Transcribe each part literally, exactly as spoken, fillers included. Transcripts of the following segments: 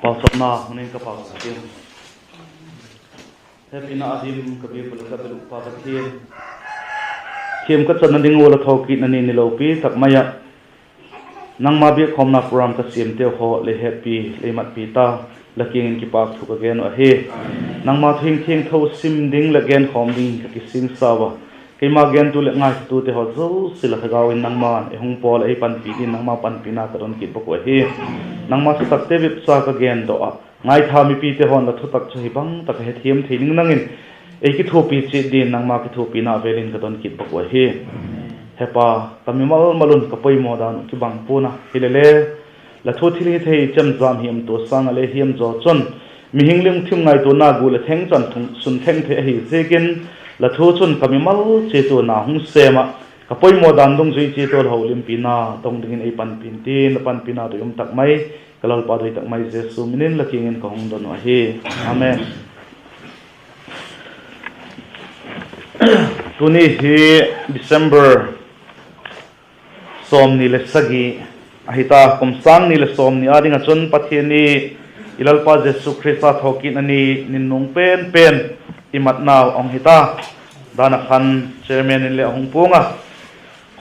Pauchapna hun in ka pau tia, hepina a dim ka biak uh leh ka bel uh Pa Pathian, thiam ka channa ding ua la thokitna ni ni lopi tak mai ah nangma biakkhawmna program ka siamteu haw lei hetpi, lei matpi ta, la kiang in kipâk thu ka gen uh ahi. Nangma thu hing thiangtho sim ding leh genkhawm ding ka kisingsa ua, keima gentu leh ngaithatute haw zosia la thagau in nangma'n ei hung pawl ah ei panpi dingin nangma panpina ka don kit bak uh ahi. Nangma thutakte vepcha ka gendoh ah ngaitha mipite haw'n la thutak chu hi bang tak a hethiam thei dingin nang in ei kithuapi chiat dingin nangma kithuapina vêl in ka don kit bak uh ahi. Hepa, ka mimal mal un ka poimaw dan uh kibang pua'n a, hilele la thu thil hithei chemjam hiam tua sâng ah le hiam zaw chun mihing lungthim ngaituana gual leh thengchan thung sun theng thei ahi ziakin, la thu chun ka mimal chiat ua na hung sêm ah, ka poimaw dan dungzui chiat ua la holimpina dong dingin ei panpi'n tin, la panpina doi um tak mai, ka Lalpa doi tak mai Jesu min in la kiang in ka hung don uh ahi. Amen. Tuni hi December sawmni leh sagi ahi ta, kum sâng ni leh sawmni â ding ah chun Pathian ni, i Lalpa Jesu Khrista thokitna ni, ni nung pen pen i matnau a hung hi ta. Dan ah khan chairman in le a hung puang a,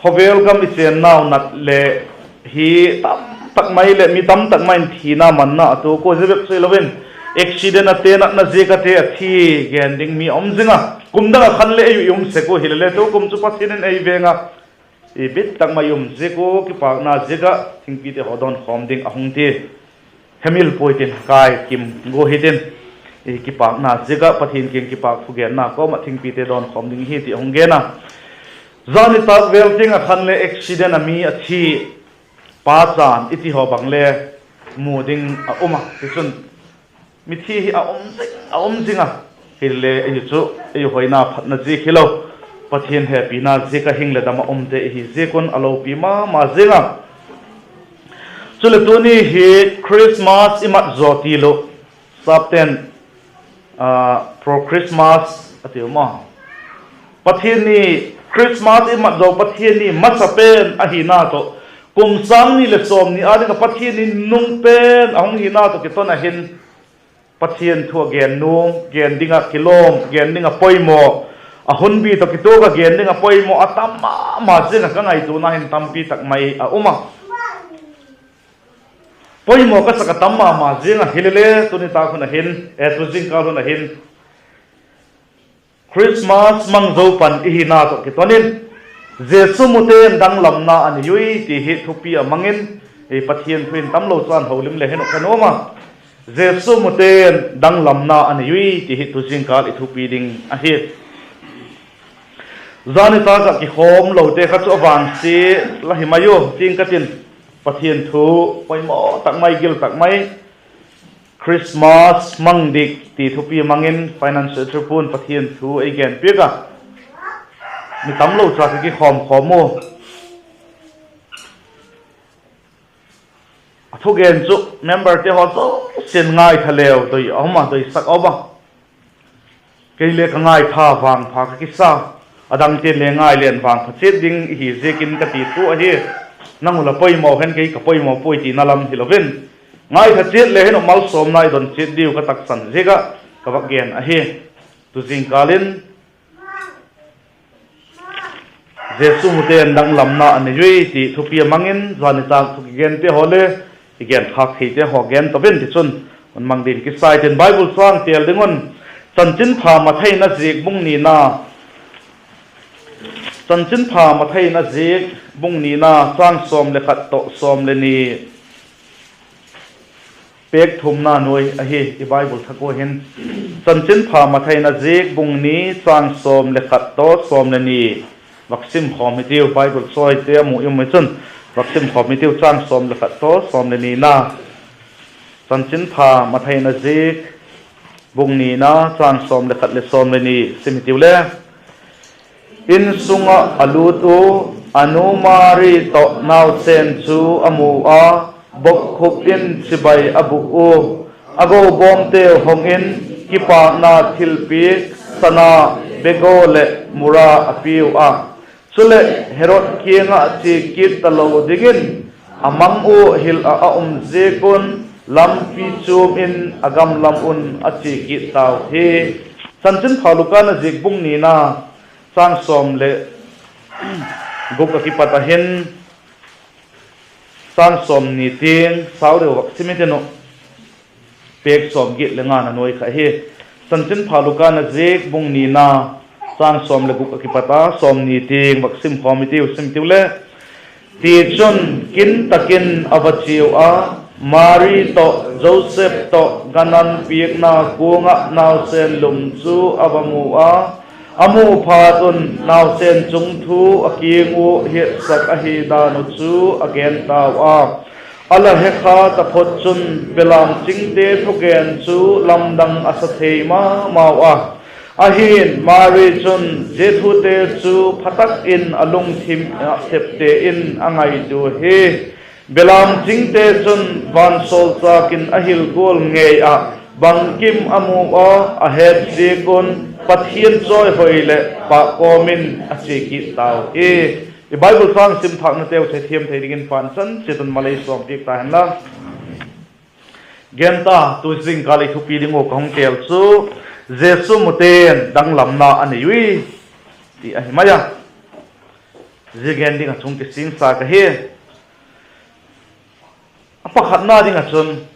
khawvel gam i chênnau nat leh hi tam tak mai leh mi tam tak mai in thina manna a tuak ua, zia bep chu hilo in accident a te, natna ziak a te, a thi gen ding mi a um zing a, kum dang ah khan le ei uh i um sek ua, hilele tukum chu Pathian in ei veng a, i bit tak mai i um ziak ua kipâkna ziak ah thingpite haw dawnkhawm ding a hung ti. Hemil puai tin, kai kim gua hitin, i kipâkna ziak ah Pathian kiang kipâk thugenna kawm ah thingpite dawnkhawm ding hi ti a hung gen a. Zani tâk vêl tiang ah khan le accident a mi a thi, pa chan i ti haw bang le mu ding a um a, tichun mithi hi a um zing a, um zing a. Hile ei chu ei hoina phatna ziak hilo, Pathian hepina ziak ah hing leh dam ah umte i hi ziak un a lopi ma ma zing a. Chuleh tuni hi Christmas i mat zaw ti lo, sapte'n pro Christmas a ti um a. Pathian ni, Christmas i mat zaw Pathian ni masa pen ahina tawh, kum sâng ni leh sawmni â ding ah Pathian ni nung pen a hung hina tawh kiton ah hin, Pathian thu a gen nuam, gen ding ah kilawm, gen ding ah poimaw, a hunbî tawh kituak ah gen ding ah poimaw a tam ma ma ziang ah ka ngaituana hin tampi tak mai a um a. Poimaw ka sak a tam ma ma ziang a, hilele tuni tâk hun ah hin, e, tu zingkâl hun ah hin Christmas mang zo pan i hina tawh kiton in, Jesu mute'n danglamna a nei ui ti hi thupi a mang in, Pathian thu in tamlo chan holim le hin uh ka nuam a. Jesu mute'n danglamna a nei ui ti hi tu zingkâl i thupi ding ahi. Zani tâk ah kikhawm lote kha chu a vangsia la hi mai u ting ka tin, Pathian thu poimaw tak mai, gil tak mai, Christmas mang dik ti thupi mang in Finance Secretary pu'n Pathian thu ei gen piak a, mi tamlo cha ka kikhawm khawm u. A thugen chu memberte haw zosia'n ngaitha leu doi a um a, doisak a um a. Kei le ka ngaitha, vangpha ka kisa, a dangte'n le ngai leng vangpha chiat ding i hi ziakin ka ti thu ahi. Nang uh la poimaw hen, kei ka poimaw puai tina lam hilo in, ngaitha chiat le hin uh malsawmna i don chiat diu ka taksan ziak ah ka vak gen ahi. Tu zingkâl in Jesu mute'n danglamna a nei ui ti thupi a mang in zani tâk thu kigente haw le i gen khâk theite haw gen to in, tichun hun mang ding kisai tin Bible châng têl ding un, Chanchinpha Mathai in a ziak bung nina, Chanchinpha Mathai in a ziak bung nina châng sawm le khat tawh sawm le ni, pêk thumna nuai ahi i Bible thak ua hin. Chanchinpha Mathai in a ziak bung ni châng sawm le khat tawh sawm le ni, vak sim khawm hitiu, Bible chawite a mu i um chun, vak sim khawm hitiu, châng sawm le khat tawh sawm le nina. Chanchinpha Mathai in a ziak bung nina châng sawm le khat leh sawm le ni sim hitiu le. Insung ah a lût u, a nu Mari tawh nausen chu a mu a, bokkhup in chibai a bûk u. A gobawmteu hong in, kipâkna thilpiak sana, begaw leh mura a piau a. Chuleh Herod kiang ah chia kit talo dingin a mang ua hil ah a um ziak un, lampi chuam in a gam lam un a chia kit tau hi. Chanchinpha Luka in a ziak bung nina, châng sawm leh guk a kipat a hin châng sawmni tiang sau deu vak sim i tin uh. Pêk sawmgiat leh nga na nuai kha hi. Chanchinpha Luka in a ziak bung nina, châng sawm leh guk a kipat a sawmni tiang vak sim khawm i tiu, sim tiu le. Tichun, kin tak in a va chiau a, Mari tawh Joseph tawh gan an piakna kuang ah nausen lum chu a va mu a. A mu phat un nausen chung thu a kiang ua hiatsak ahi dan uh chu a gen tau a. A la he kha taphot chun belam chingte thugen chu lamdang a sa thei ma mau a. Ahi'n, Mari chun zia thute chu pha tak in a lungthim ah thepte in a ngaitua hi. Belam chingte chun vansawlchâk in a hil gual ngei ah bangkim a mu a, a het ziak un Pathian chawihoi leh pâk kawm in a chia kit tau hi. I Bible châng sim thâknateu chethiam thei dingin panchan chiat un malei sawm piak ta hen la. Gen ta, tu zingkal i thupi ding uh ka hung tel chu, Jesu mute'n danglamna a nei ui, ti ahi mai a. Zia gen ding ah chun kisingsa ka hi. A pakhatna ding ah chun,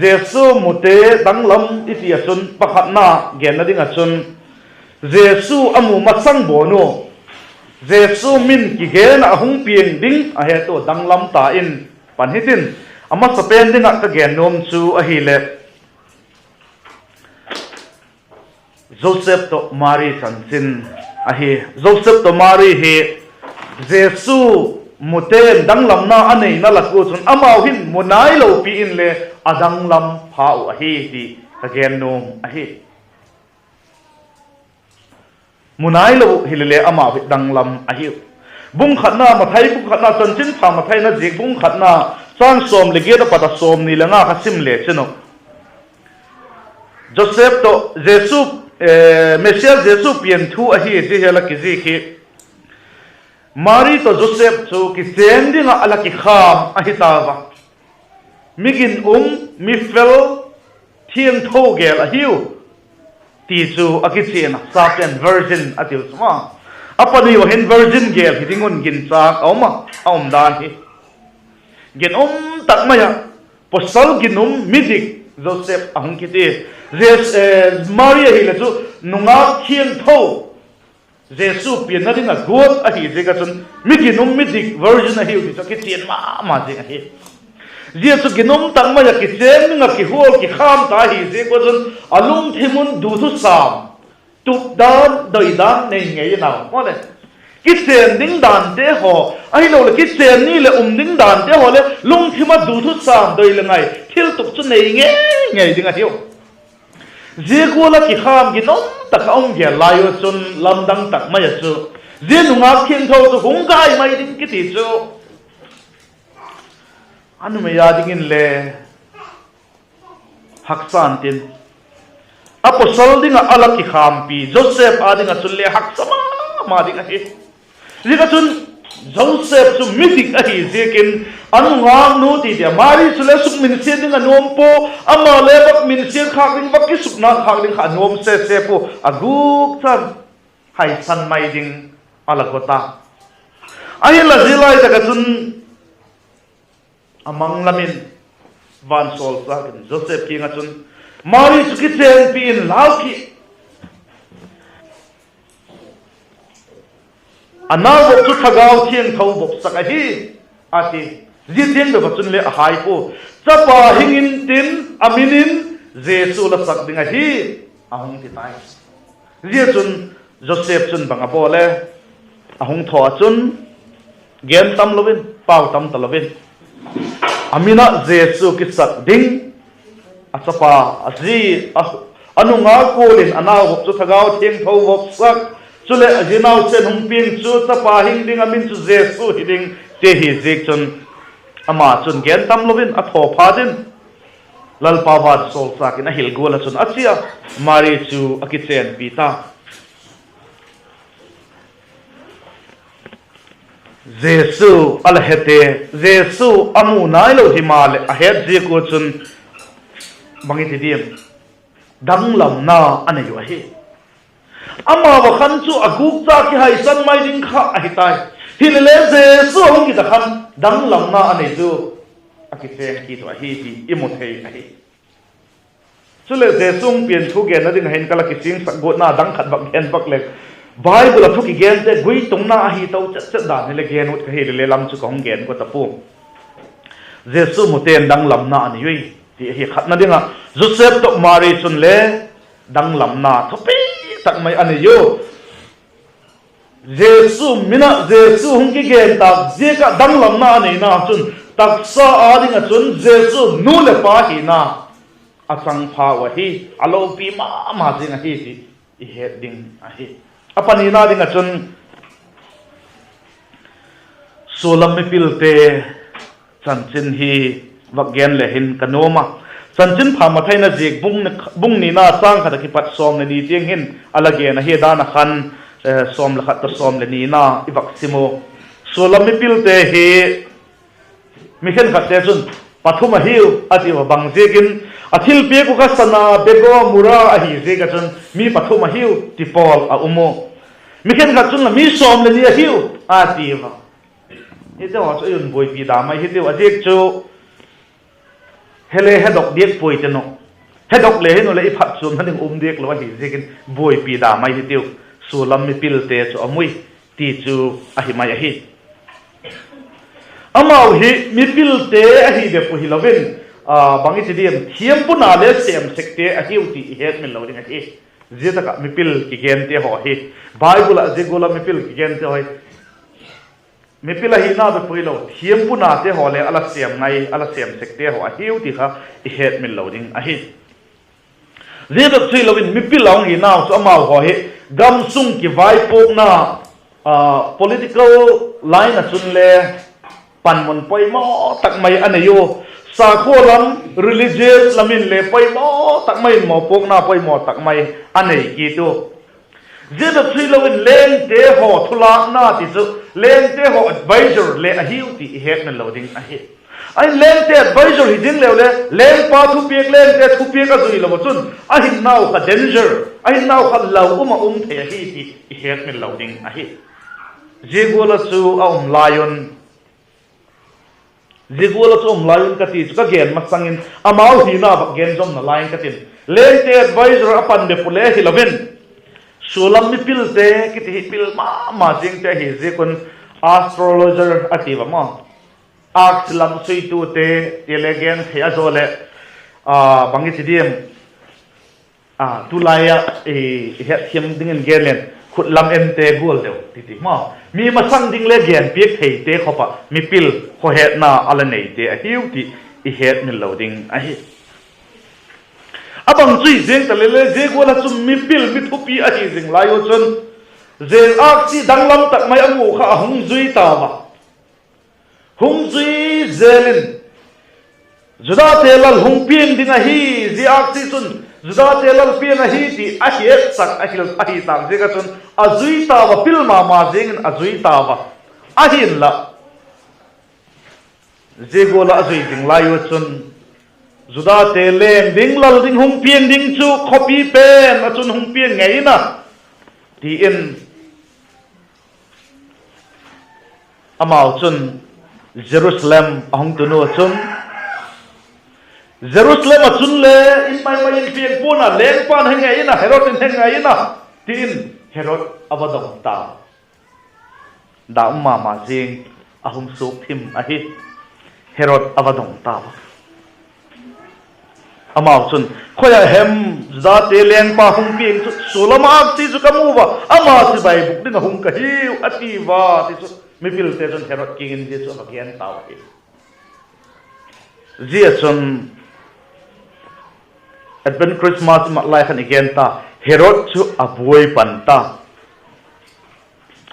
Jesu mute danglam i ti ah chun pakhatna genna ding ah chun, Jesu a mu masang bawn u, Jesu min kigen ah a hung piang ding a het u danglam ta in pan hitin, a masapen ding ah ka gen nuam chu ahileh, Joseph tawh Mari chanchin ahi. Joseph tawh Mari hi Jesu mute'n danglamna a neina lak ua chun amau hin mu nailo pi inle a danglam pha uh ahi ti ka gen nuam ahi. Mu nailo hilele amau hi danglam ahiu. Bung khatna, Mathai bung khatna, Chanchinpha Mathai in a ziak bung khatna, châng sawm leh giat a pat a sawmni leh nga kha sim le chin u. Joseph tawh Jesu, Messia Jesu pian thu ahi zia hi a la kizik hi. Mari tawh Joseph chu kichen ding ah a la kikham ahi tau a. Mi ginum, mi fel, thiangtho gel ahiu, ti chu a kichian a, sapen virgin a tiu chu ma. A pani ua hin virgin gel hi ding un ginchâk a um a, a um dan hi. Ginum tak mai ah, pawsal ginum midik Joseph a hung kiti. Mari ahile chu nungâk thiangtho, Jesu pianna ding ah guat ahi ziak ah chun, mi ginum midik virgin ahiu ti chu a kichian ma ma zing ahi. Zia chu ginum tak mai ah kichen ding ah kihual kikham ta ahi ziak ua chun, a lungthim un du thusam, tup dan, doi dan nei ngei in a um maw le. Kichen ding dante haw, ahiloleh kichen ni leh um ding dante haw leh lungthim ah du thusam, doi le ngai, thiltup chu nei ngei ngei ding ahiu. Zia gual ah kikham ginum tak a um gel lai ua chun lamdang tak mai ah chu, zia nungâk thiangtho chu hung gai mai ding kiti chu a numei â dingin le haksa ntin, a pawsal ding ah a la kikhampi Joseph â ding ah chun le haksa ma ma ding ahi. Ziak ah chun Joseph chu midik ahi ziakin, a nungâknu ti dia Mari chu le sukminsiat ding a nuam pua, ama le vak minsiat khâk ding, vak kisukna khâk ding kha a nuam sese pua, a gûk chan haisan mai ding a la gua ta. Ahinla zia lai tak ah chun a mang lam in vansawlchâk in Joseph kiang ah chun, Mari chu kichenpi in lau ki, a nau vop chu Thagau Thiangtho vopsak ahi, a ti. Zia tiang bep ah chun le a hai pua, chapa hing intin, a min in Jesu la sak ding ahi, a hung ti tai. Zia chun Joseph chun bang a bawl e? A hung thaw ah chun gen tam lo in, pau tam talo in, a min ah Jesu kisak ding, a chapa, a zi, a, a nungâk kual in a nau vop chu Thagau Thiangtho vopsak, chuleh a zi nausen hung piang chu chapa hing ding, a min chu Jesu hi ding, ti hi ziak chun ama chun gen tam lo in a thaw phat in, Lalpa vansawlchâk in a hil gual ah chun a chia, Mari chu a kichenpi ta. Jesu a la hete, Jesu a mu nailo himaleh a het ziak ua chun bang i ti diam, danglamna a nei uh ahi. Amau a khan chu a gûkcha kihaisan mai ding kha ahi tai. Hilele Jesu a hung kit a khan danglamna a nei chu a kichêng kit uh ahi ti i mu thei ahi. Chuleh Jesu hung pian thu genna ding ah hin ka la kisingsak guatna dang khat vak gen vak leng, Bible ah thu kigente guitungna ahi to chet chet dan hileh gen ut ka hilele lam chu ka hung gen guat a pua. Jesu mute'n danglamna a nei ui ti ahi. Khatna ding ah Joseph tawh Mari chun le danglamna thupi tak mai a nei u. Jesu min ah Jesu hung kigen tâk ziak ah danglamna a neina chun taksa â ding ah chun Jesu nu leh pa hina a changpha uh ahi, a lopi ma ma zing ahi ti i het ding ahi. A panina ding ah chun Sualam mipilte chanchin hi vak gen le hin ka nuam a. Chanchinpha Mathai in a ziak bung nina châng khat ah kipat sawm leh ni tiang hin a la gen ahi. Dan ah khan sawm leh khat tawh sawm leh nina i vak sim u. Sualam mipilte hi mi khenkhatte chun pathum ahiu a tiu a, bang ziakin a thilpiak uh kha sana, bego, mura ahi ziak ah chun mi pathum ahiu ti pawl a um u. Mi khenkhat chun la mi sawm leh ni ahiu a tiu a. Hite haw chu ei un buaipi da mai hitiu a, ziak chu hele hedok diak puai ten uh. Hedok le hin u leh i phatchuamna ding um diak lo ahi ziakin buaipi da mai hitiu. Sualam mipilte chu a mu ui ti chu ahi mai ahi. Amau hi mipilte ahi bep uh hilo in, bang i ti diam, thiampuna le sêm sekte ahiu ti i hetmil lo ding ahi. Zia tak ah mipil kigente haw hi, Bible ah zia gual ah mipil kigente haw hi mipil ahina bep uh hilo, thiampunate haw le a la sêm ngai, a la sêm sekte haw ahiu ti kha i hetmil lo ding ahi. Zia bep chu hilo in mipil a hung hinau chu amau haw hi gamsung kivaipuakna, political line ah chun le panmun poimaw tak mai a nei u. Sakhua lam, religious lam in le poimaw tak mai in mawpuakna poimaw tak mai a nei kit u. Zia bep chu hilo in lengte haw thulâkna ti chu lengte haw advisor le ahiu ti i hetmil lo ding ahi. Ahin lengte advisor hi ding leu le lengpa thupiak, lengte thupiak a zui lo ah chun a hinnau kha danger, a hinnau kha lau um ah um thei ahi ti i hetmil lo ding ahi. Zia gual ah chu a um lai un, zia gual ah chu um lai un ka ti chu ka gen masang in amau hina vak gen zomna lai in ka tin. Lengte advisor a pan bep uh le hilo in, sualam mipilte kiti hi pil ma ma zingte ahi ziak un astrologer a ti va maw, âksi lam suitute ti le gen thei a zaw leh, bang i ti diam, tulai ah i hetthiam dingin gen leng khut lam ente gual deu ti ti maw, mi masang ding le gen piak theite khop ah mipil khawhetna a la neite ahiu ti i hetmil lo ding ahi. A bang chu hi zing ta le le zia gual ah chun mipil mi thupi ahi zing lai u chun, zia âksi danglam tak mai a mu kha a hung zui tau a. Hung zui zel in, Judate lal hung piang ding ahi, zia âksi chun Judate lal piang ahi ti a hiatsak ahi tâk ziak ah chun a zui tau a, pil ma ma zing in a zui tau a. Ahinla, zia gual ah a zui ding lai u chun, Judate leng ding, lal ding, hung piang ding chu khawpi pen ah chun hung piang ngei in a, ti in amau chun Jerusalem a hung tun u chun, Jerusalem ah chun le in mai mai in piang pua'n a, lengpa'n he ngei in a, Herod in he ngei in a, ti in Herod a va dong tau. Dam ma ma zing a hung suak thim ahi. Herod a va dong tau a. Amau chun, khoi ah hem Judate lengpa hung piang chu, sualam âksi chu ka mu ua, ama chibai bûk ding ah hung ka hiu, a ti ua, ti chu mipilte chun Herod kiang in zia chu a va gen tau ahi. Zia chun Advent Christmas i mat lai khan i gen ta, Herod chu a buai pan ta.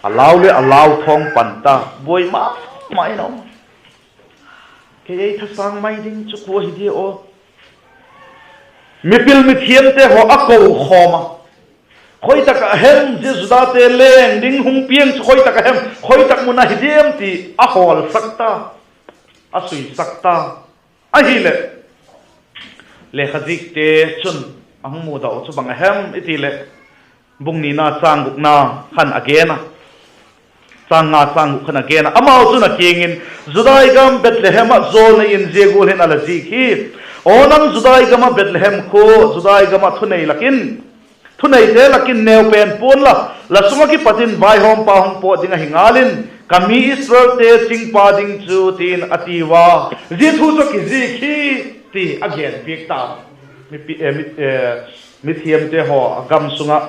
A lau le a lau thawng pan ta, buai ma ma in a um. Kei ei thasâng mai ding chu kua hi dia aw? Mipil mithiamte haw a ko khawm a, khoi tak ah hem zia Judate leng ding hung piang chu khoi tak ah hem, khoi tak mun ah hi diam ti a hawlsak ta, a suisak ta. Ahileh, Lekhazikte chun a hung mudok chu bang a hem i ti leh, bung nina châng gukna khan a gen a, châng nga châng guk khan a gen a, amau chun a kiang in, Judai gam Bethlehem ah jawlnei in zia gual hin a la zik hi: Aw nang Judai gam ah Bethlehem khua, Judai gam ah thunei lak in, thuneite lak in neu pen pua'n la, la sung ah kipat in vaihawmpa hung pawt ding ahi ngal in, ka mi Israelte chingpa ding chu, ti'n a tiu a. Zia thu chu a kizik hi, ti a genpiak ta. Mi, mithiamte haw, a gam sung ah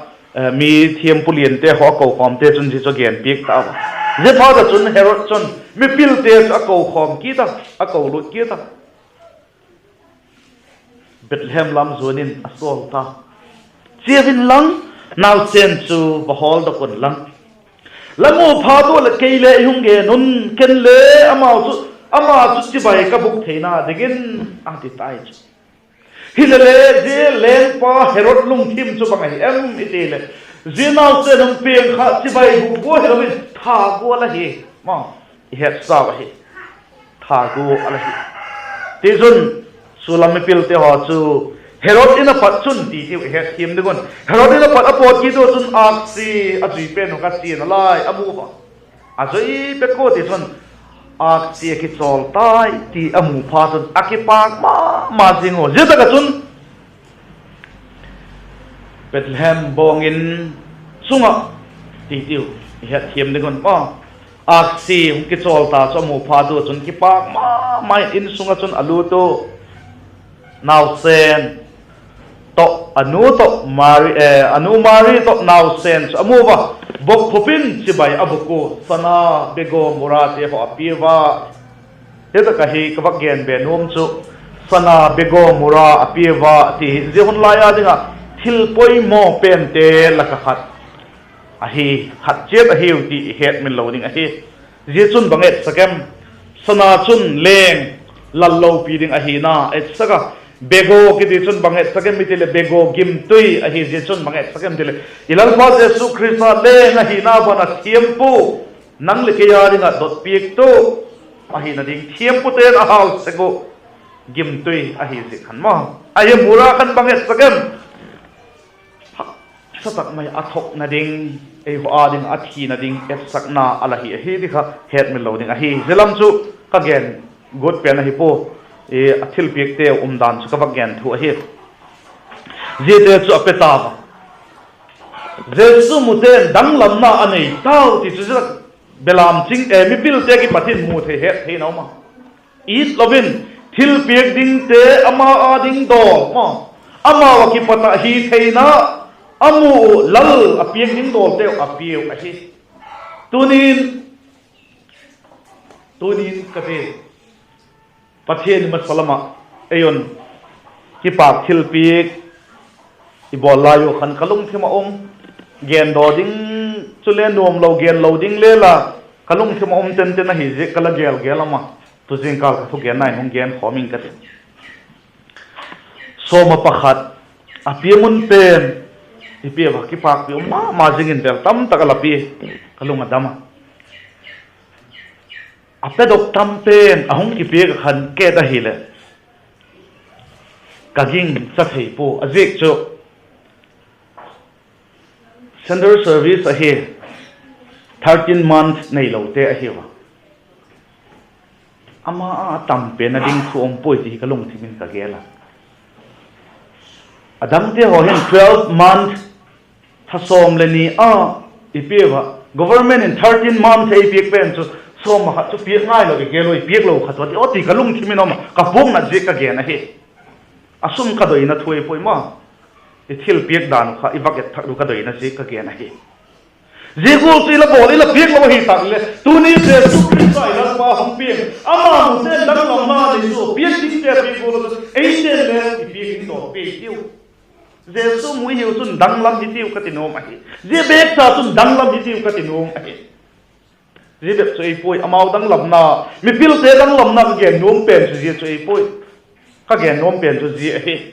mi thiampu liante haw a kokhawmte chun zia chu a genpiak ta a. Ziaphat ah chun Herod chun mipilte chu a kokhawm kit a, a kolût kit a, Bethlehem lam zuan in a sawl ta. Chia un lang, nausen chu va hawldok un lang, la mu phat ua leh kei le ei hung gen un, ken le amau chu, ama chu chibai ka bûk theina dingin, a ti tai chu. Hilele zia lengpa Herod lungthim chu bang ahi em i ti leh, zia nausen hung piang kha chibai bûk gua hilo in that gual ahi, ma, i hetsau ahi. That gual ahi. Tichun, sulam mipilte haw chu Herod in a pat chun ti tiu i hetthiam ding un, Herod in a pat a pawt kit ua chun âksi a zui pen uh kha chia nalai a mu a. A zui pek ua tichun, âksi a kichawl tai ti a mu phat chun a kipâk ma ma zing ua. Zia tak ah chun Bethlehem bawng in chung ah ti tiu i hetthiam ding un, ma, âksi hung kichawl ta chu a mu phat ua chun kipâk ma ma in, in sung ah chun a lût ua, nausen tawh, a nu tawh, a nu Mari tawh nausen chu a mu a, bokkhup in chibai a bûk ua, sana, bego, murate haw a pia ua. Hi tak ah hi ka vak gen be nuam chu, sana, bego, mura a pia ua ti hi zia hun lai â ding ah thil poimaw pente lak ah khat ahi, khat chiat ahiu ti i hetmil lo ding ahi. Zia chun bang etsak em? Sana chun leng, lal lopi ding ahina etsak a. Bego kiti chun bang etsak em i ti leh, bego gimtui ahi. Zia chun bang etsak em ti leh, i Lalpa Jesu Khrista leng ahina ban a thiampu, nang leh kei â ding ah dot piaktu ahina ding, thiampute'n a hau sek uh gimtui ahi ziak khan maw. Ahi, mura khan bang etsak em? Haksa tak mai a thokna ding, ei haw â ding ah a thina ding etsakna a la hi ahi ti kha hetmil lo ding ahi. Zia lam chu ka gen guat pen ahi pua, a thilpiakteu umdan chu ka vak gen thu ahi. Ziate chu a pe ta a. Jesu mute'n danglamna a nei tau ti chu zia belam ching, mipilte kipat in mu thei, het thei in a um a. It lo in, thilpiak dingte ama â ding dawl maw, amau ah kipat ah hi theina a mu uh, lal a piak ding dawlteu a piau ahi. Tuni'n, tuni'n ka ti, Pathian masa lam ah ei un kipâk thilpiak i bawl lai uh khan ka lungthim ah um, gen daw ding chule nuam lo, gen lo ding le la, ka lungthim ah um tenten ahi ziak ka la gel gel um a. Tu zingkal ka thugenna in hung gen khawm ing ka ti. Sawm ah pakhat a pia mun pen i pia ua, kipâkpi um ma ma zing in bel tam tak a la pia, ka lung a dam a. A pedok tam pen a hung kipiak ah khan ka et ahileh ka gingcha thei pua. A ziak chu Sunday service ahi, thirteen month neilote ahi ua. Ama a tam pen a ding thu um puai ti hi ka lungthim in ka gel a. A dangte haw hin twelve month, tha sawm le ni a i pia ua, government in thirteen month ei piak pen chu sawm ah khat chu piak ngai lo i gel ua, i piak lo khat ua ti aw ti ka lungthim in um a, ka puaknat ziak ka gen ahi. A sum ka doina thu ahi puai maw. I thilpiak dan uh kha i vak et thak uh ka doina ziak ka gen ahi. Zia gual chu i la bawl, i la piak lo ahi tak leh, tuni Jesu Khrista i Lalpa hung piang, ama mute'n danglamna nei chu piak dingte a piak gual a, eite'n le i piak ding dawl pei tiu. Jesu mu i hiu chun danglam hi tiu ka ti nuam ahi. Zia bêk cha chun danglam hi tiu ka ti nuam ahi. Zia bep chu ei puai, amau danglamna, mipilte danglamna ka gen nuam pen chu zia chu ei puai. Ka gen nuam pen chu zia ahi.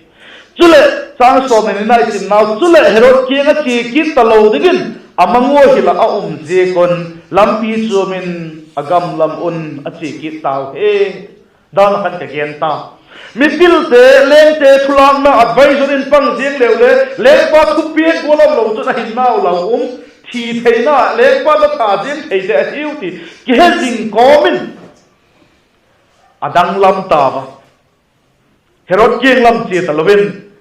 Chuleh chang sawm le nina i simnau, chuleh Herod kiang a chia kit talo dingin a mang ua hil ah a um ziak un lampi chuam in a gam lam un a chia kit tau hi. Dan a khan ka gen ta. Mipilte, lengte thulâkna advisor in pang ziang leu le, lengpa thupiak gual lam lo chun a hinnau lau um, thi theina lengpa la tha ziang thei te ahiu ti kihe zing kawm in a danglam tau a. Herod kiang lam chia talo in,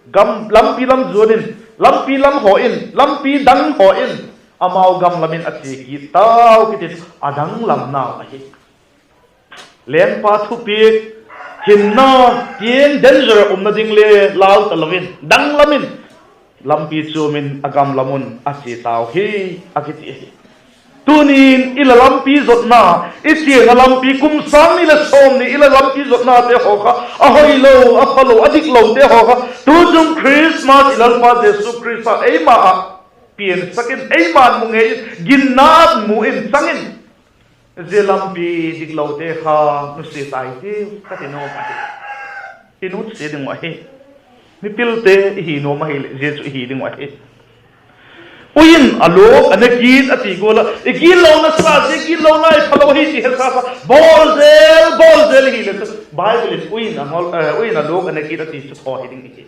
lampi lam zuan in, lampi lam haw in, lampi dang haw in, amau gam lam in a chia kit tau kiti chu a danglamnau ahi. Lengpa thupiak, hinna tiang danger a umna ding le lau talo in, danglam in, lampi chuam in a gam lam un a chia tau hi, a kiti ahi. Tuni'n i la lampi zotna, i chiana lampi, kum sâng ni leh sawmni i la lampi zotnate haw kha, a hoilo, a phalo, a diklote haw kha, tu chung Christmas i Lalpa Jesu Khrista eima ah piansak in, eima'n mu ngei in, ginna mu in chang in, zia lampi diklote kha nusia tai tiu ka ti nuam ahi. I nusia ding uh ahi. Mipilte i hi nuam ahileh zia chu i hi ding uh ahi. Ui in a luak a ne kit a ti gual ah, i gitlona sa, zia gitlona i phalo hi ti he sa sa, bawl zel, bawl zel i hileh chu Bible in ui in a luak a ne kit a ti chu thaw hi ding i hi.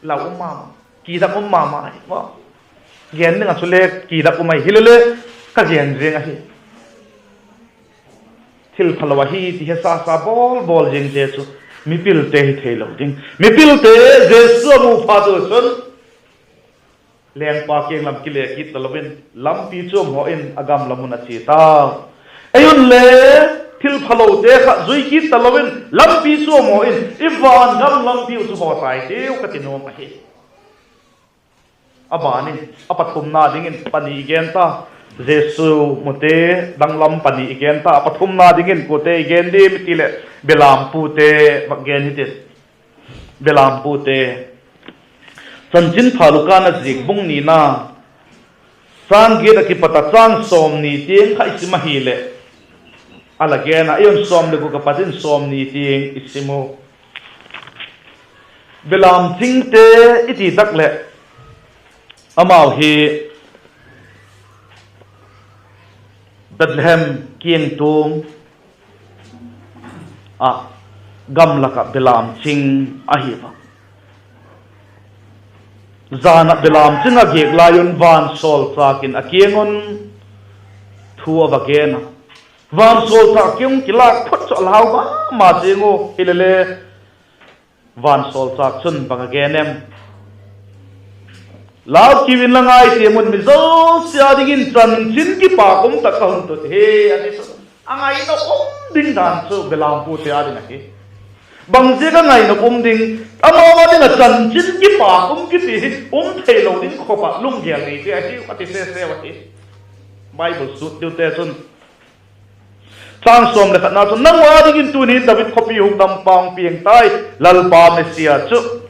Lau um ma ma, kidak um ma ma ahi maw. Gen ding ah chule kidak um ahi hilele, ka gen zing ahi. Thil phalo ahi ti he sa sa bawl bawl zingte chu mipilte hi theilo ding. Mipilte Jesu a mu phat u chun lengpa kiang lam kile kit talo in, lampi chuam haw in a gam lam un a chia tau. Ei un le thil phalote kha zui kit talo in, lampi chuam haw in i van gam lampi uh chu haw tai tiu ka ti nuam ahi. A ban in, a pathumna dingin pani i gen ta. Jesu mute danglam pani i gen ta. A pathumna dingin kuate i gen diam i ti leh, belampute vak gen hitin. Belampute. Chanchinpha Luka'n a ziak bung nina, châng giat ah kipat a châng sawmni tiang kha i sim ahileh, a la gen a, ei un sawm leh guk a pat in sawmni tiang i sim u. Belam chingte i ti tak leh, amau hi Bethlehem kiangtuang ah gamlak ah belam ching ahi a. Jan ah belam ching a giak lai un vansawlchâk in a kiang un thu a va gen a. Vansawlchâk kiang kilâk phut chu a lau ma ma ziang u hilele, vansawlchâk chun bang a gen em? Lau kiu inla, ngai tiam un, mi zosia dingin chanchin kipâk um tak ka hun tut hi, a ti chu. A ngainop um ding dan chu belampute â ding ahi. Bangziak a ngainop um ding? Amau â ding ah chanchin kipâk um kiti hi um theilo ding khop ah lunggel neite ahiu a ti sese u ahi. Bible sut diute chun, châng sawm leh khatna chun, nang â dingin tuni'n David khawpi hukdampa hung piang tai, Lalpa Messia chu.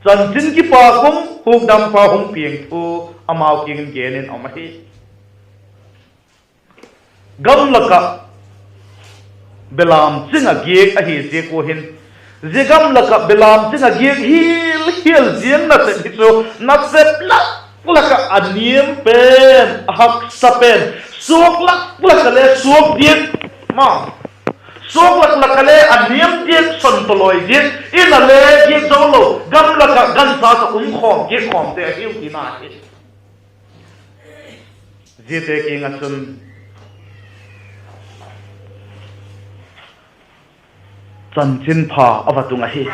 Chanchin kipâk um, hukdampa hung piang thu amau kiang in gen in a um ahi. Gamlak ah belam ching a giak ahi ziak ua hin, zia gamlak ah belam ching a giak hial hial ziang nasep hi chu, nasep lak lak ah a niam pen, a haksa pen, suak lak lak ah le suak diak, ma, suak lak lak ah le a niam diak, son tawlawi diak, in a le giak zo lo, gamlak ah gancha tawh um khawm, giak khawmte ahiu tina hi. Ziate kiang ah chun chanchinpha a va tung ahi.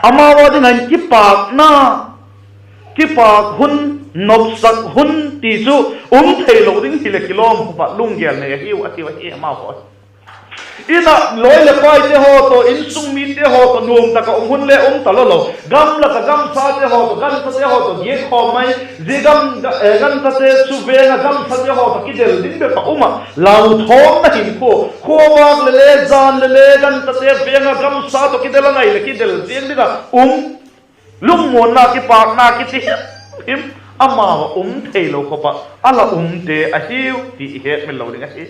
Amau â ding ah hin kipâkna, kipâk hun, nopsak hun ti chu um theilo ding hileh kilawm khop ah lunggel nei ahiu a tiu ahi amau haw. In ah lawi leh paite haw tawh, insung mite haw tawh nuam tak ah um hun le um talo lo, gamlak ah gamsate haw tawh, ganchate haw tawh giak khawm mai, zia gam, ganchate chu veng ah gamsate haw tawh kidel ding bep ah um ah, lauthawmna hinkhua, khuavâk leh le, jan leh le, ganchate veng ah gamsa tawh kidel a ngai leh kidel ziang ding ah um, lungmuanna, kipâkna kichi him him amau ah um theilo khop ah a la umte ahiu ti i hetmil lo ding ahi.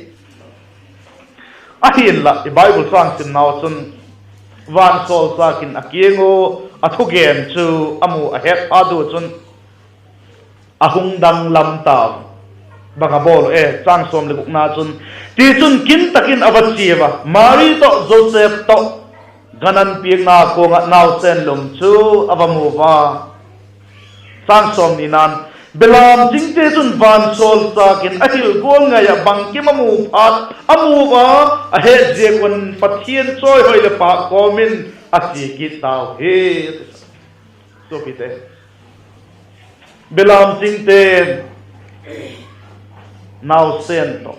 Ahinla i Bible châng simnau chun, vansawlchâk in a kiang ua a thugen chu a mu a het phat u chun, a hung danglam tau. Bang a bawl u e, châng sawm leh gukna chun, tichun kin tak in a va chia ua, Mari tawh Joseph tawh Gan an piakna kuang ah nausen lum chu a va mu a. Chang sawmnina'n, belam chingte chun vansawlchâk in a hil gual ngai ah bangkim a mu phat a mu a, a het ziak un Pathian chawihoi leh pâk kawm in a chia kit tau hi. Suapite, belam chingte'n nausen tawh,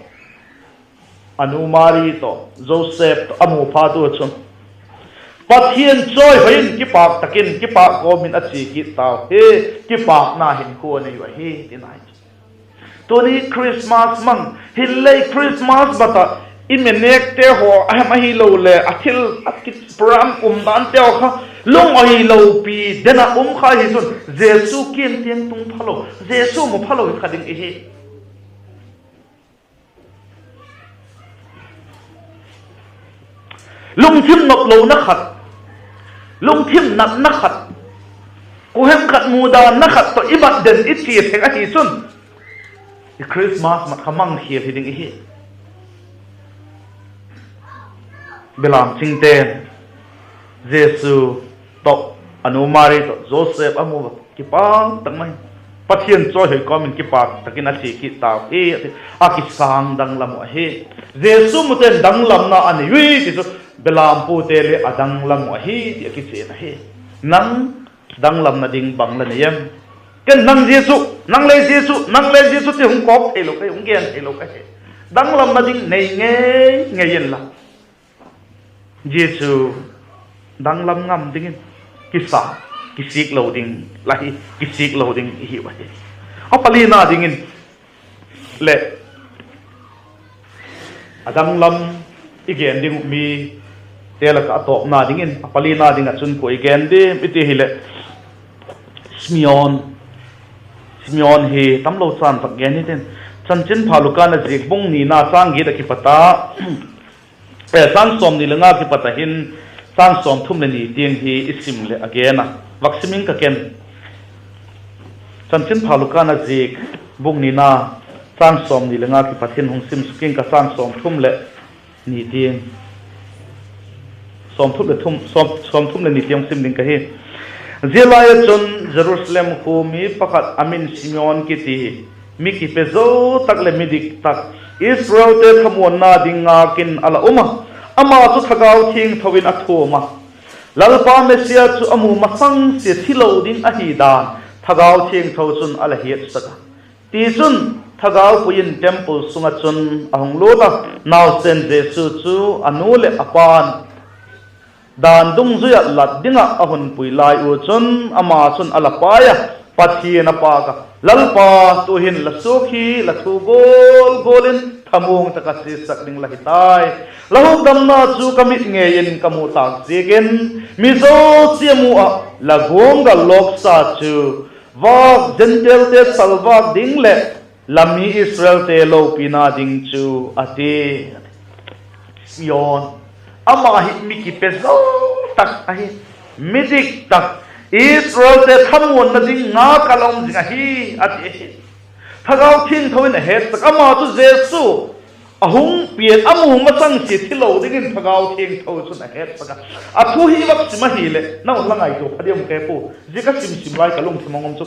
a nu Mari tawh, Joseph tawh a mu phat ua chun, Pathian chawihoi in kipâk tak in, kipâk kawm in a chia kit tau hi, kipâkna hinkhua a nei uh ahi, ti nai chu. Tuni Christmas mang, hinle Christmas bat ah i menekte haw a hem ahiloleh a thil a ki program umdante haw kha lungawi lopi den ah um kha hi chun Jesu kiang tiang tung phalo, Jesu mu phalo hi kha ding i hi. Lungthim noplona khat, lungthim natna khat, kuahem khat mudanna khat tawh i mat den i chia theng ahi chun, i Christmas mat kha mangkhial hi ding i hi. Belam chingte'n Jesu tawh, a nu Mari tawh, Joseph a mu a, kipâk tak mai, Pathian chawihoi kawm in kipâk tak in a chia kit tau hi, a ti, a kisâng danglam uh ahi. Jesu mute'n danglamna a nei ui ti chu, belampute le a danglam uh ahi ti a kichian ahi. Nang danglamna ding bang la nei em? Ken nang zia chu, nang le zia chu, nang le zia chu ti hung kawk theilo ka hi, hung gen theilo ka hi. Danglamna ding nei ngei ngei inla, zia chu danglam ngam dingin kisa, kisik lo ding la hi, kisik lo ding i hiu ahi. A palina dingin leh, a danglam i gen ding uh mite lak ah a tawpna dingin a palina ding ah chun kua i gen diam i ti hileh, Simeon, Simeon hi tamlo chan tak gen hitin, Chanchinpha Luka'n a ziak bung nina châng giat ah kipat a, châng sawmni le nga kipat ah hin châng sawmthum leh ni tiang hi i sim leh a gen a, vak sim ing ka ken. Chanchinpha Luka'n a ziak bung nina châng sawmni le nga kipat hin hung sim suk ing ka, châng sawmthum leh ni tiang, sawmthum leh thum, sawm, sawmthum leh ni tiang sim ding ka hi. Zia lai ah chun Jerusalem khua mi pakhat a min Simeon kiti, mi kipe zo tak leh midik tak, Israelte thamuanna ding ngâk in a la um a, ama chu Thagau Thiangtho in a thuam a, Lalpa Messia chu a mu masang sia thi lo ding ahi dan Thagau Thiangtho chun a la hiatsak a. Tichun, Thagau pui in temple sung ah chun a hung lût a, nausen Jesu chu a nu leh a pa'n dan dungzui ah lat ding ah a hun pui lai ua chun, ama chun a la pai a, Pathian a pâk a, Lalpa, tu'hin la suak hi la thu gual gual in thamuang tak ah chiasak ding la hi tai. La hukdamna chu ka mit ngei in ka mu tâk ziakin, mi zosia mu ah la guanggal lawksa chu vâk Gentilete salvâk ding leh la mi Israelte lopina ding chu, a ti. Simeon, ama hi mi kipe zo tak ahi, midik tak, Israelte thamuanna ding ngâk a la um zing ahi, a ti ahi. Thagau Thiangtho in a hetsak, ama chu Jesu a hung pian a mu masang sia thi lo dingin Thagau Thiangtho chun a hetsak a. A thu hi vak sim ahileh, nang un la ngaitua pha diam ka he pua, zia ka sim sim lai ka lungthim a um chu,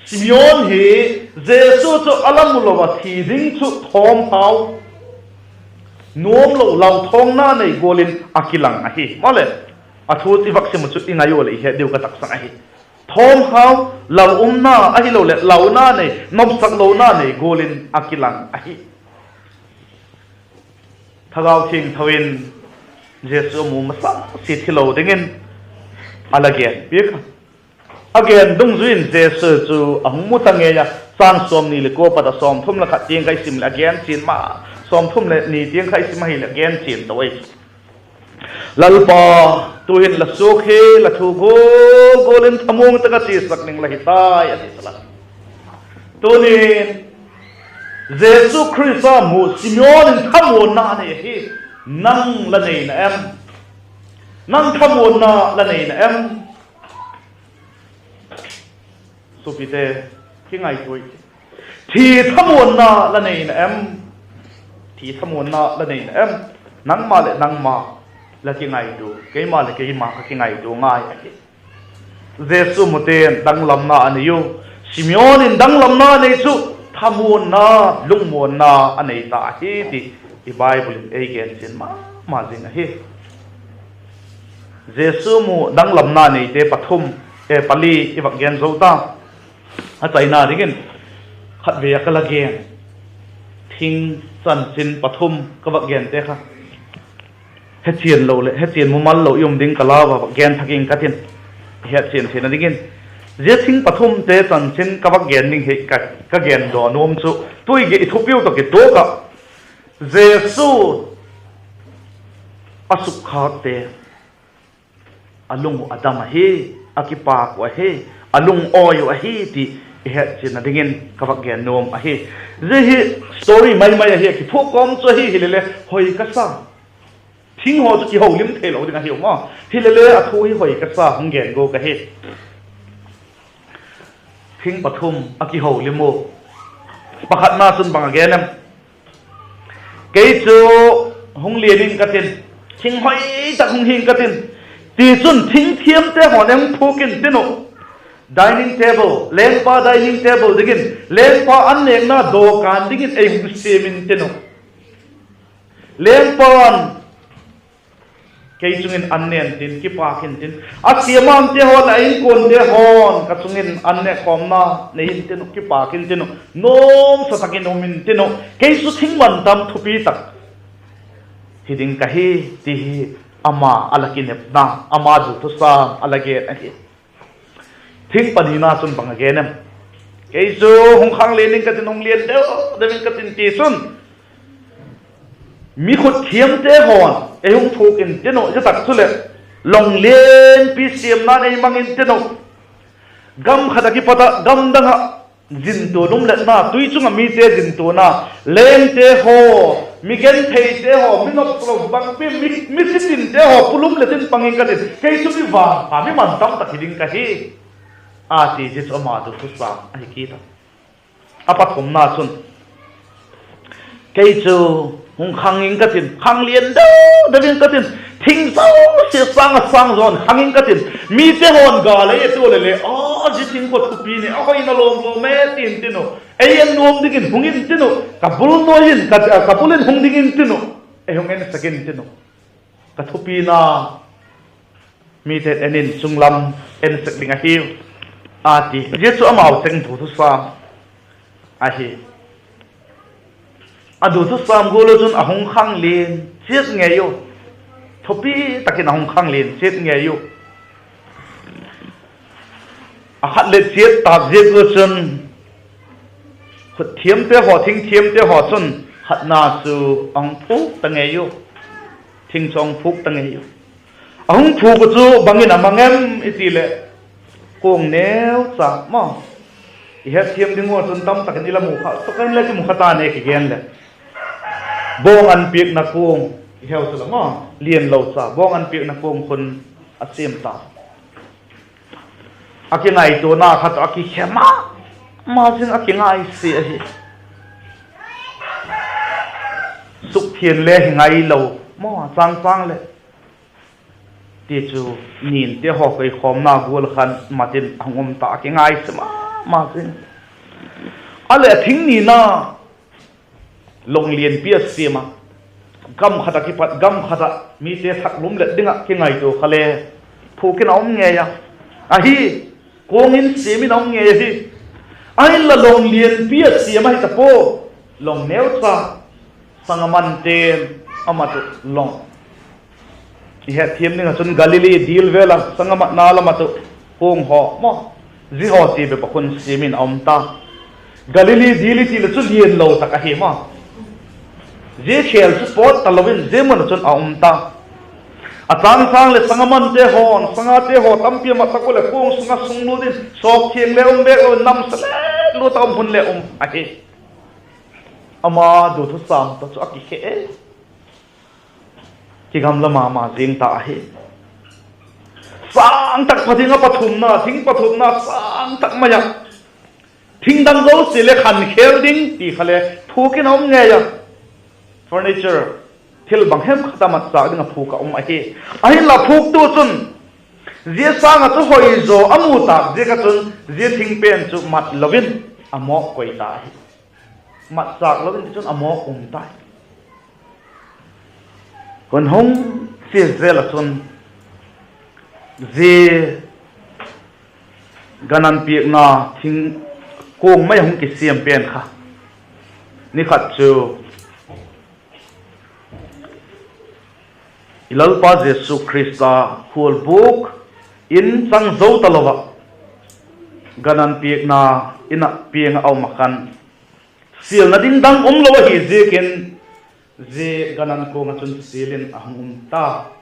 Simeon hi Jesu chu a la mu lo a thi ding chu thawmhau, nuam lo, lauthawngna nei gual in a kilang ahi. Maleh, a thu i vak sim uh chu i ngai ua leh i het diu ka taksang ahi. Thawmhau, lau umna ahiloleh launa nei, nopsak lona nei gual in a kilang ahi. Thagau Thiangtho in Jesu a mu masang sia thi lo dingin a la gen piak a. A gen dungzui in Jesu chu a hung mu ta ngei a, châng sawmni leh kua pat a sawmthum leh khat tiang kha i sim leh a gen chian ma, sawmthum leh ni tiang kha i sim ahileh a gen chian to ei. Lalpa, tu'hin la suak hi la thu gual gual in thamuang tak ah chiasak ding la hi tai, a ti sala. Tunin, Jesu Khrista mu Simeon in thamuanna nei ahi. Nang la nei na em? Nang thamuanna la nei na em? Suapite, kingaitua i, thi thamuanna la nei na em? Thi thamuanna la nei na em? Nangma leh nangma la kingaitua, keima leh keima ka kingaitua ngai ahi. Jesu mute'n danglamna a nei u. Simeon in danglamna a nei chu thamuanna, lungmuanna a nei ta ahi ti i Bible in ei gen chian ma ma zing ahi. Jesu mu danglamna neite pathum, e, pali i vak gen zo ta. A chaina dingin khatvei a ka la gen, thing chanchin pathum ka vak gente kha hechian lo leh hechian mumal lo i um ding ka lau a, vak gen thak ing ka tin, i hetchian theina dingin. Zia thing pathumte chanchin ka vak gen ding hi ka, ka gen daw nuam chu, tu i ge i thupiu tawh kituak ah, Jesu a sukkhâkte a lung uh a dam ahi, a kipâk uh ahi, a lungawi uh ahi ti i hetchianna dingin ka vak gen nuam ahi. Zia hi story mai mai ahi, a kiphuak kawm chu ahi, hilele hoi ka sa. Thing haw chu kiholim theilo ding ahiu maw. Hilele a thu hi hoi ka sa, hung gen gua ka hi. Thing pathum a kiholim u. Pakhatna chun bang a gen em? Kei chu hung lian ing ka tin, thing hoi tak hung hing ka tin. Tichun thingthiamte haw'n ei hung phûk intin uh, dining table, lengpa dining table dingin, lengpa an nêkna dawkan dingin ei hung siam intin uh. Lengpa'n kei chung in an ne intin, kipâk intin, a siamte haw'n, a inkuante haw'n ka chung in an nêkkhawmna nei intin uh, kipâk intin uh, nuamsa tak in um intin uh, kei chu thing mantam thupi tak hi ding ka hi, ti hi ama a la kinepna, ama duthusam a la gen ahi. Thing panina chun bang a gen em? Kei chu hung khang lian ing ka tin, hung lian deu deu ing ka tin, tichun mi khut thiamte haw'n ei hung phûk intin uh, zia tak chuleh long lianpi siamna'n ei mang intin uh. Gam khat ah kipat ah gam dang ah zintuan um letna, tui chung ah mite zintuana, lengte haw, mi gentheite haw, mi nopsau bangpi, mi, mi sitinte haw pulum let in pang ing ka tin, kei chu mi vangpha, mi mantam tak hi ding ka hi, a ti. Zia chu ama duthusam ahi kit a. A pathumna chun, kei chu hung khang ing ka tin, khang lian deu deu ing ka tin, thing zosia sâng ah sâng zaw in khang ing ka tin, mite haw'n ga lei a tu leh le, a, zia thing kha thupi ni, a hoina lawm lawm e, ti intin uh, ei en nuam dingin hung intin uh, ka bul nuai in, ka, ka bul in hung ding intin uh, ei hung en sek intin uh, ka thupina mite'n en in, sunglam en sek ding ahiu, a ti. Zia chu amau cheng duthusam ahi. A duthusam gual ah chun a hung khang lian chiat ngei u. Thupi tak in a hung khang lian chiat ngei u. A khat leh chiat tâk ziak ua chun, khut thiamte haw, thing thiamte haw chun khatna chu a hung phûk ta ngei u. Thing chu a hung phûk ta ngei u. A hung phûk uh chu bang in a mang em i ti leh, kuang neucha maw. I hetthiam ding ua chun tam tak in i la mu kha, tak in le kimu kha ta ne kigen leh, bawng an piakna kuang, i heu chu la maw, lian lo cha, bawng an piakna kuang khun a siam ta. A kingaituana kha tawh a kikhe ma ma zing, a kingaisia ahi. Sukthiang le hi ngailo maw, chang chang leh. Tichu ninte haw koikhawmna gual khan mat in a hung um ta, a kingaisia ma ma zing. A leh a thing nina, long lianpi a siam a, gam khat ah kipat gam khat ah mite thak lum let ding ah kingaitua kha le, phûk in a um ngei a, ahi, kuang in siam in a um ngei ahi. Ahinla long lianpi a siam ahi ta pua, long neucha, sangamante'n a mat uh long, i hetthiam ding ah chun Galili dil vel ah sangamatna lam ah tu kuang haw maw, zia haw ti bep ah khun siam in a um ta. Galili dil i ti leh chu lian lo tak ahi maw. Zia khêl chu pawt talo in zia mun ah chun a um ta. A châng châng leh sangamante haw'n, sangate haw tampi a mat tak ua leh kuang sung ah sunglut in, sawpthiang le um bêk lo in, namse le lut a um hun le um ahi. Ama duthusam tawh chu a kikhe e. Kigamla ma ma zing ta ahi. Sâng tak pha ding a pathumna, thing pathumna sâng tak mai ah, thing dang zosia le khankhêl ding ti kha le phûk in a um ngei a. Furniture, thil bang hem khat a matchâk ding a phûk a um ahi. Ahinla phûktu chun zia sâng ah chu hoizaw a mu tâk ziak ah chun zia thing pen chu mat lo in a mawk koi ta ahi. Matchâk lo in tichun a mawk um tai. Hun hung chia zel ah chun zia gan an piakna thing kuang mai hung kisiam pen kha, ni khat chu i Lalpa Jesu Khrista khualbûk in chang zo talo ah, gan an piakna In ah piang ah a um ah khan, sialna ding dang um lo ahi ziakin, zia gan an kuang ah chun sial in a hung um ta.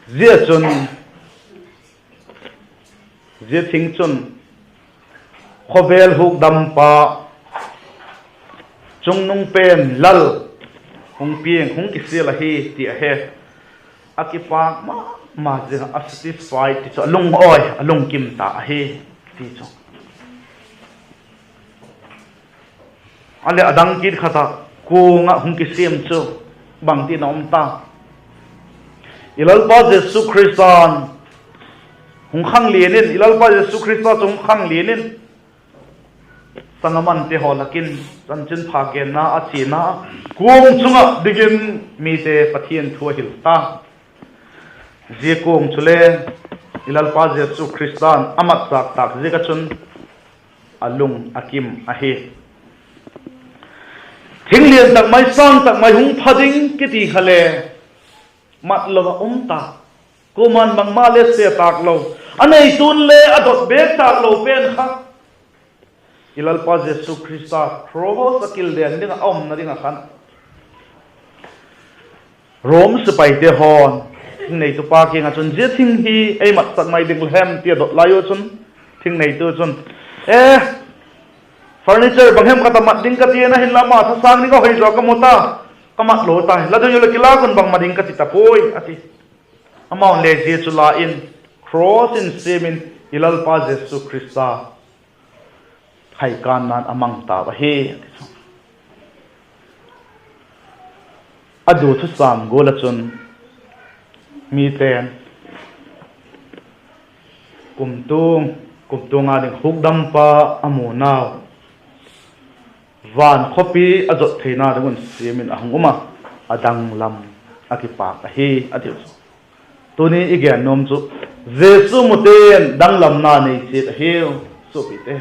Zia chun, zia thing chun khawvel hukdampa, chungnung pen lal hung piang, hung kisial ahi ti a he. A kipâk ma ma zing ah, a satisfied ti chu, a lungawi, a lungkim ta ahi ti chu. A leh a dang kit khat ah kuang ah hung kisiam chu bangtin a um ta? I Lalpa Jesu Khrista'n hung khanglian in, i Lalpa Jesu Khrista chu hung khanglian in, sangamante haw lak in chanchinpha genna a chiana, kuang chung ah dingin mite Pathian thu a hil ta. Zia kuang chule i Lalpa Jesu Khrista'n a matchâk tâk ziak ah chun a lung a kim ahi. Thing lian tak mai, sâng tak mai hung pha ding kiti kha le mat lo ah um ta. Kuama'n bangma le sia tâk lo, a neitu'n le a dot bêk tâk lo pen kha, i Lalpa Jesu Khrista cross a kilden ding ah a umna ding ah khan, Rom sipaite haw'n thingneitupa kiang ah chun, zia thing hi ei matsak mai ding la hem ti a dot lai u chun, thingneitu chun, E, furniture bang hem khat a mat ding ka ti'n, ahinla ama thasâng ding a hoi zaw ka mu ta, ka mat lo tai, la doi u leh kilâk un, bangma ding ka ti ta puai, a ti. Amau'n le zia chu la in, cross in siam in, i Lalpa Jesu Khrista haikânna'n a mang tau ahi, a ti chu. A du thusam gual ah chun mite'n kumtuang, kumtuang a ding hukdampa a mu nau, van khawpi a zot theina ding un siam in a hung um a, a danglam a kipâk ahi, a tiu chu. Tuni i gen nuam chu, Jesu mute'n danglamna nei chiat ahiu. Suapite,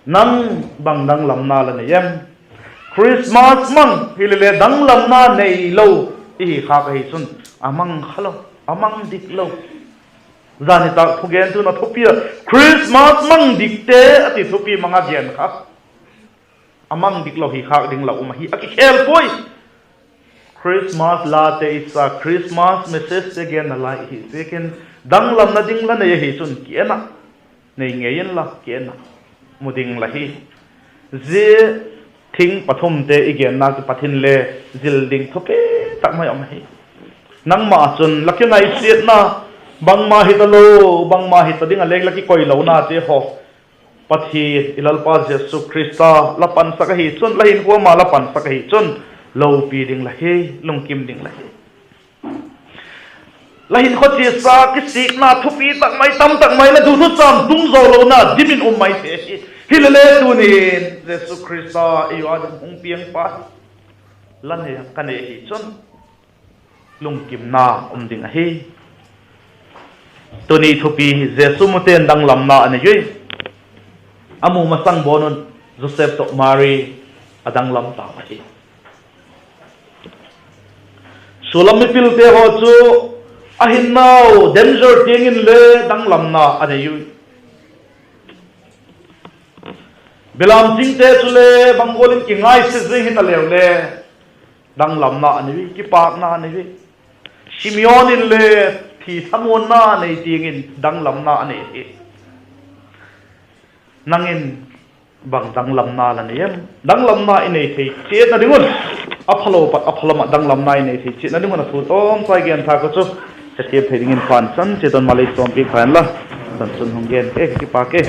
nang bang danglamna la nei em? Christmas mang hile le danglamna neilo i hi khâk ahi chun, a mang kha lo, a mang dik lo. Zan nitâk thugentu'n a thupi a, Christmas mang dikte a ti thupi mang a gen kha, a mang dik lo hi khâk ding la um ahi, a kikhel puai. Christmas late i sa, Christmas messagete genna lai i hi ziakin, danglamna ding la nei ahi chun ki en ah, nei ngei inla ki en ah, mu ding la hi. Zia thing pathumte i genna kipat in le zil ding thupi tak mai um ahi. Nangma chun la kingaisiatna, bangma hi talo, bangma hi ta ding a leng la kikoilonate haw, Pathian i Lalpa Jesu Khrista la pansak ahi chun, la hinkhua ma la pansak ahi chun, lopi ding la hi, lungkim ding la hi. La hinkhua chiasa kisikna thupi tak mai, tam tak mai, la du thusam tung zo lona dim in um mai thei hi. Hile le tunin Jesu Khrista ei ua ding hung piangpa la nei, ka nei ahi chun, lungkimna um ding ahi. Tuni thupi hi Jesu mute'n danglamna a nei ui. A mu masang bawn un Joseph tawh Mary a danglam tau ahi. Sulam mipilte haw chu a hinnau danger tiang in le danglamna a nei ui. Belam chingte chule bang gual in kingaise zing hita leu le danglamna a nei ui, kipâkna a nei ui. Simeon in le thi thamuanna nei tiang in danglamna a nei hi. Nang in bang danglamna la nei em? Danglamna i nei thei chiatna ding un, a phalo pat a phalam ah danglamna i nei thei chiatna ding un a thu tawmchai gen thak u chu, ka thiam thei dingin pan chan chiat un malei sawmpiak tha inla, chan chun hung gen ke, ka kipâk e.